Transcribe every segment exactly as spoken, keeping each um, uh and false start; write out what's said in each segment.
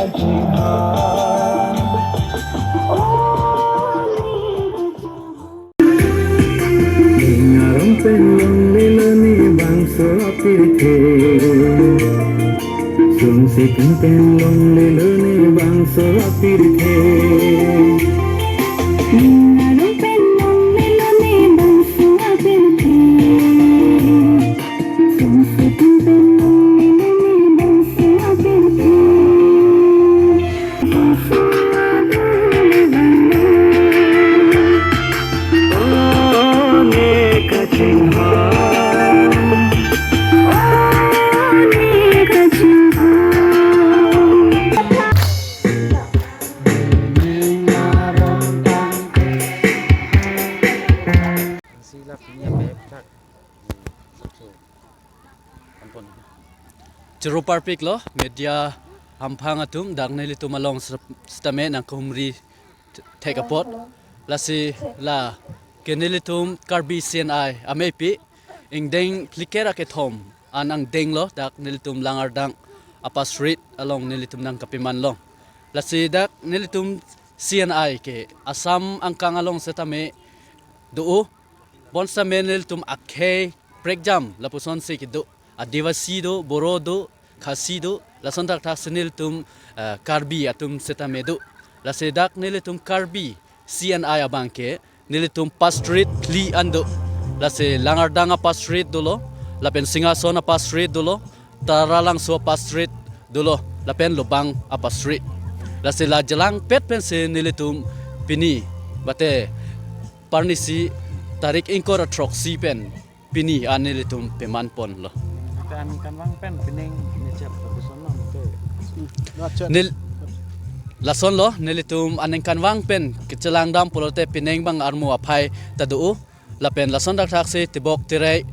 Ning arong pen longlelo ne bangso apirthe. Sungsi pen pen longlelo ne bangso apirthe. Ning arong pen longlelo ne bangso apirthe. Sungsi pen pen longlelo ne bangso apirthe. Choro parpiklo media hamphang atum, dak nelitum along sitame nangkehumri thek apot. Lasi la ke nelitum Karbi C N I ameipi ingdeng phlikep ra kethom an angdenglo dak nelitum Langardang a-Pastorate along nelitum nangkapeman long. Lasi dak nelitum C N I ke Assam angkang along sitame do-o. Bonsitame nelitum akhei prekjam lapusonsi kedo. Adivasi do, Boro do, Khasi do, lason thakthak si nelitum, eh, Karbi atum sitame do. Lasi dak nelitum Karbi C N I abang ke nelitum pastorate phli an do. Lasi Langardang a-pastorate dolo, lapen Singhason a-pastorate dolo, Taralangso a-pastorate dolo, lapen Lobang a-pastorate. Lasi la jelangpet pensi nelitum pini, mate parnisi tarik ingkoi ra throksi pen pini an nelitum peman ponlo. Te aningkanvang pen pining nechep lapuson non te. Nel-, lasonlo, nelitum aningkanvang pen kechelang dam pulote pining bang armu aphai ta do-o. Lapen lason thakthak si tebok terei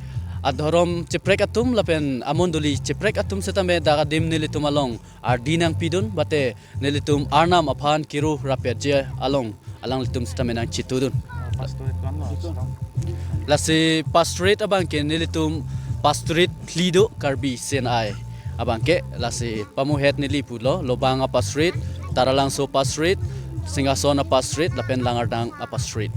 adhorom cheprek atum lapen amondoli cheprek atum sitame dak adim nelitum along ardi nangpidun, mate nelitum Arnam aphan kiru rapetji along alanglitum sitame nangchitudun. Pastorate ko-anlo? Lasi pastorate abang ke nelitum pastorate phli do Karbi C N I abang ke. Lasi pamuhet neli pulo, Lobang a-pastorate, Taralangso pastorate, Singhason a-pastorate, lapen Langardang a-pastorate.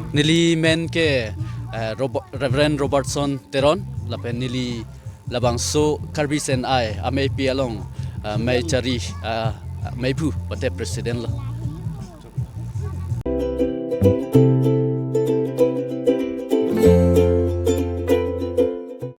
Neli men ke, eh, Rob-, Reverend Robertson Teron, lapen neli labangso Karbi C N I ameipi along, eh, mei chari, eh, meiphu mate president lo.